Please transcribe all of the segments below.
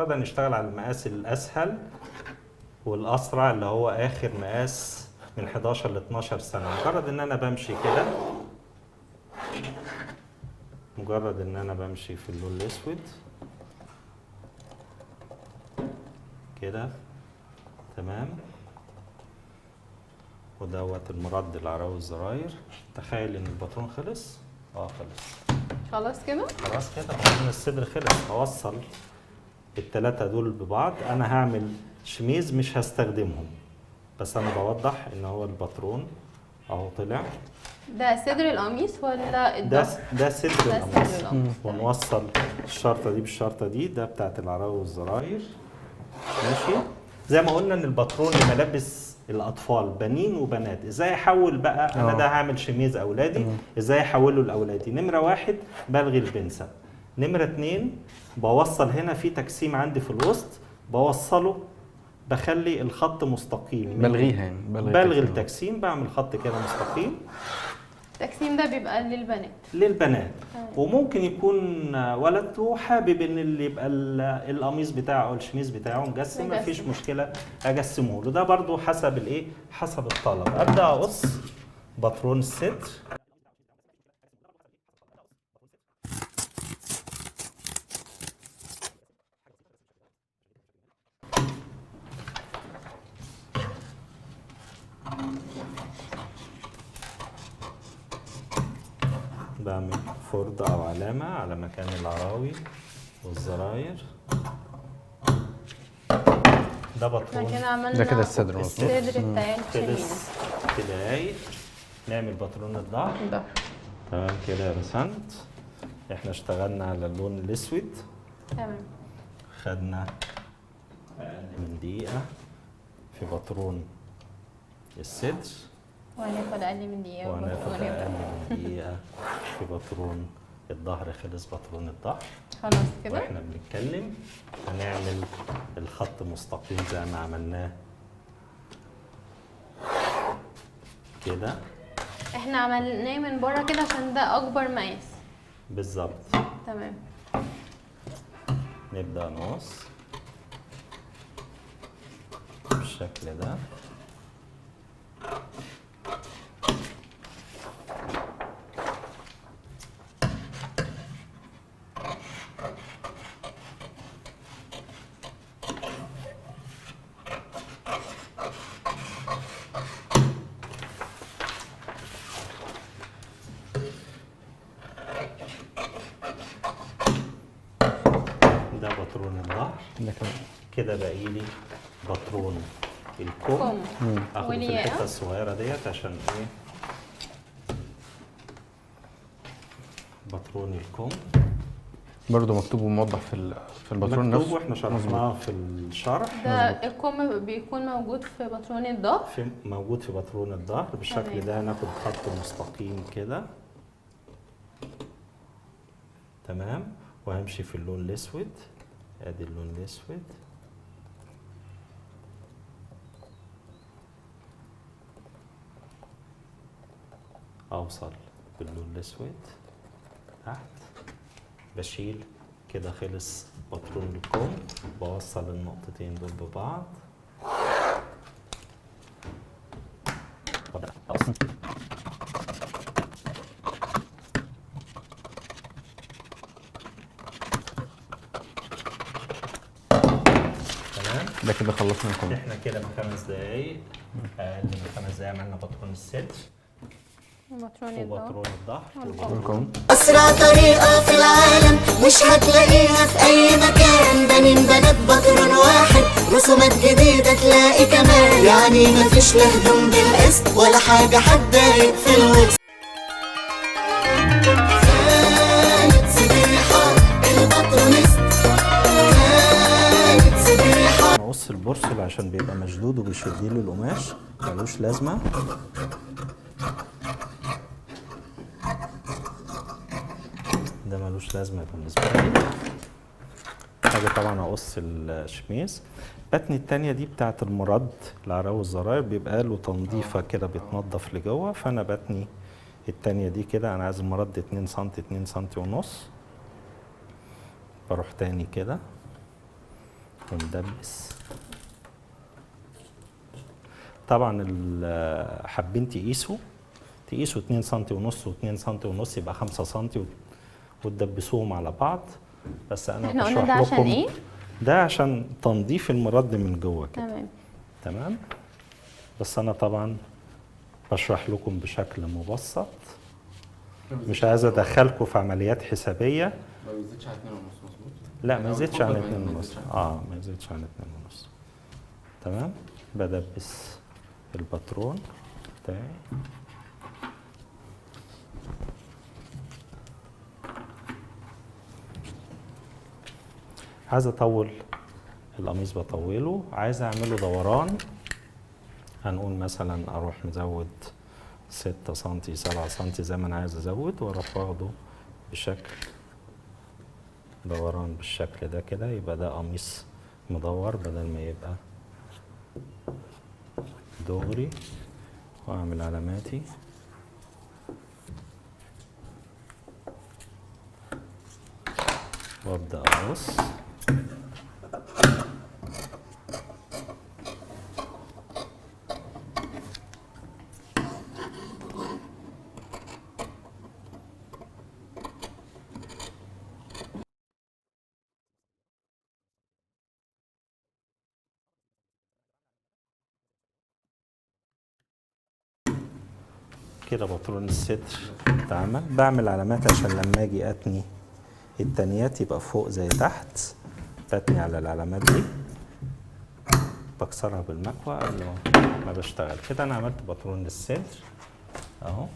المرة ده هنشتغل على المقاس الاسهل والاسرع اللي هو اخر مقاس من 11 ل 12 سنة. مجرد ان انا بمشي كده، مجرد ان انا بمشي في اللون الاسود كده، تمام. ودوت المرد العراوي الزراير. تخيل ان الباترون خلص. خلص خلاص كده، خلاص كده باترون الصدر خلص. هوصل التلاتة دول ببعض. انا هعمل شميز مش هستخدمهم، بس انا بوضح ان هو الباترون اهو طلع. ده صدر القميص ولا الضهر؟ ده صدر القميص. ونوصل الشرطة دي بالشرطة دي، ده بتاعت العراوي والزراير. ماشي، زي ما قلنا ان الباترون لملابس الاطفال بنين وبنات. ازاي احول بقى؟ انا ده هعمل شميز اولادي، ازاي احوله لاولادي؟ نمره 1 بلغي البنسه. نمره 2 بوصل هنا في تجسيم عندي في الوسط، بوصله بخلي الخط مستقيم. بلغيها يعني، بلغي التجسيم، بعمل خط كده مستقيم. التجسيم ده بيبقى للبنات، للبنات. وممكن يكون ولد وحابب ان اللي يبقى القميص بتاعه او الشميز بتاعه مجسم، مفيش مشكلة اجسمه له. ده برضو حسب الايه، حسب الطلب. ابدا اقص باترون الصدر. بعمل فردة أو علامة على مكان العراوي والزراير. ده باترون، ده كده الصدر، الصدر بتاع الشميز في دقايق. نعمل باترون الظهر. تمام كده يا بسنت. احنا اشتغلنا على اللون الأسود، تمام. خدنا أقل من دقيقة في باترون الصدر، وهناخد أقل من دقيقة، وهناخد أقل من دقيقة في باترون الظهر. خلص باترون الظهر خلاص كده. واحنا بنتكلم هنعمل الخط مستقيم زي ما عملناه كده. احنا عملناه من بره كده عشان ده أكبر مقاس بالظبط. تمام. نبدأ نقص بالشكل ده. ده باترون الظهر. كده باقي لي باترون الكم. اخد في الحتة الصغيرة ديت عشان ايه؟ باترون الكم برضه مكتوب وموضح في الباترون نفسه، مكتوب واحنا شرحناه في الشرح. ده الكم بيكون موجود في باترون الظهر، في موجود في باترون الظهر بالشكل ده. هناخد خط مستقيم كده، تمام، وهمشي في اللون الاسود. ادي اللون الاسود، اوصل باللون الاسود تحت، بشيل كده. خلص باترون الكم. بوصل النقطتين دول ببعض. تمام، ده كده خلصنا الكم. احنا كده ب5 دقايق، اقل من 5 دقايق عملنا باترون الصدر وباترون الظهر. أسرع طريقة في العالم مش هتلاقيها في أي مكان، بنين بنات باترون واحد، رسومات جديدة تلاقي كمان، يعني مفيش لا هدوم بالقسط ولا حاجة هتضايق في الوسط. خالد سبيحة الباترونيست، خالد سبيحة. نقص البرسل عشان بيبقى مشدود وبيشد له القماش، ملوش لازمة. ده ملوش لازمه بالنسبة لي. حاجة طبعا اقص الشميز. بتني التانية دي بتاعت المرد العراوي والزراير، بيبقى له تنظيفه كده، بيتنضف لجوه. فانا بتني التانية دي كده، انا عايز المرد 2 سم، 2 سم ونص. بروح تاني كده وندبس. طبعا حابين تقيسوا 2.5 سم و2.5 سم يبقى 5 سم وتدبسوهم على بعض. بس انا احنا قلنا ده عشان ايه؟ ده عشان تنظيف المرد من جوه كده. تمام تمام. بس انا طبعا بشرح لكم بشكل مبسط، مش عايز ادخلكم في عمليات حسابيه. ما بيزيدش عن 2.5 مظبوط؟ لا ما يزيدش عن 2.5. ما يزيدش عن 2.5. تمام. بدبس الباترون بتاعي. عايز اطول القميص بطوله، عايز اعمله دوران هنقول مثلا اروح مزود 6 سم 7 سم زي ما انا عايز ازود، واروح واخده بشكل دوران بالشكل ده كده، يبقى ده قميص مدور بدل ما يبقى دغري. واعمل علاماتي. وابدا اقص. كده باترون الصدر اتعمل. بعمل علامات عشان لما اجي اتني التانيات يبقى فوق زي تحت. بتني على العلامات دي، بكسرها بالمكوى قبل ما بشتغل. كده انا عملت باترون للصدر اهو.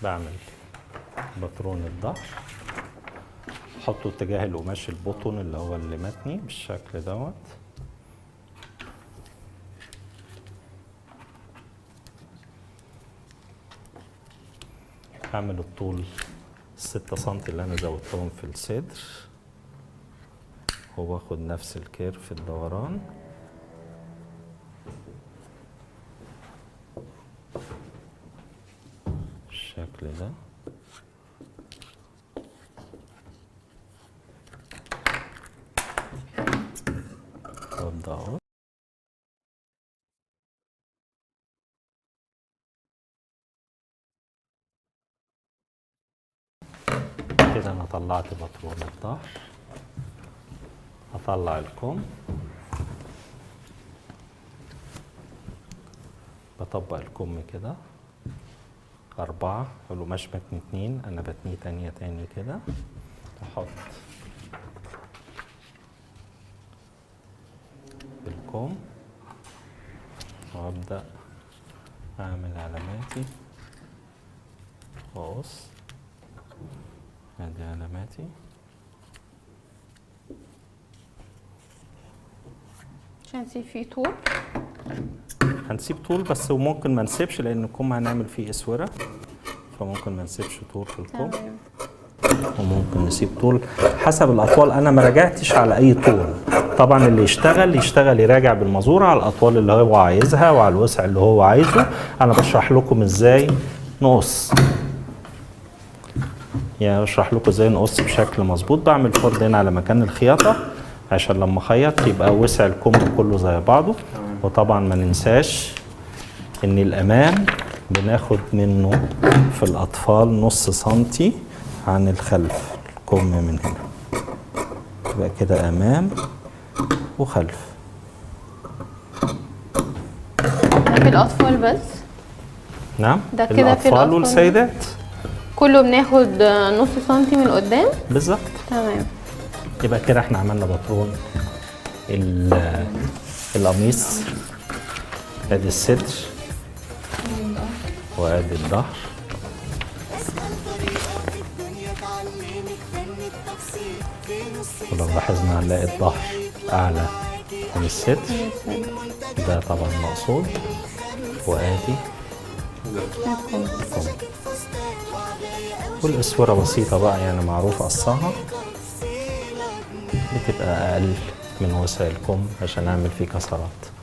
بعمل باترون الظهر، احطه اتجاه القماش البطن اللي هو اللي متني بالشكل دوت. هعمل الطول 6 سم اللي انا زودتهم في الصدر، وباخد نفس ال curve في الدوران. بالشكل ده. وابدا اهو. كده انا طلعت باترون الظهر. هطلع الكم، بطبق الكم كده 4، القماش متني 2، انا بتنيه تانية كده. احط الكم وابدأ اعمل علاماتي واقص. ادي علاماتي. عشان نسيب فيه طول، هنسيب طول بس، وممكن ما نسيبش لان الكم هنعمل فيه اسورة، فممكن ما نسيبش طول في الكم. وممكن نسيب طول حسب الاطوال. انا ما راجعتش على اي طول، طبعا اللي يشتغل يراجع بالمزوره على الاطوال اللي هو عايزها وعلى الوسع اللي هو عايزه. انا بشرح لكم ازاي نقص، يعني بشرح لكم ازاي نقص بشكل مظبوط. بعمل فرد هنا على مكان الخياطة عشان لما اخيط يبقى وسع الكم كله زي بعضه. وطبعا ما ننساش ان الامام بناخد منه في الاطفال نص سنتي عن الخلف، الكم من هنا يبقى كده امام وخلف. ده في الاطفال بس؟ نعم، ده كده في الاطفال والسيدات كله بناخد نص سنتي من قدام بالظبط. تمام. يبقى كده احنا عملنا باترون القميص. ادي الصدر وادي الظهر. ولو لاحظنا هنلاقي الظهر اعلى من الصدر، ده طبعا مقصود. وادي الكم. والاسوره بسيطة بقى، يعني معروف قصها، بتبقى اقل من وسع الكم عشان اعمل فيه كسرات.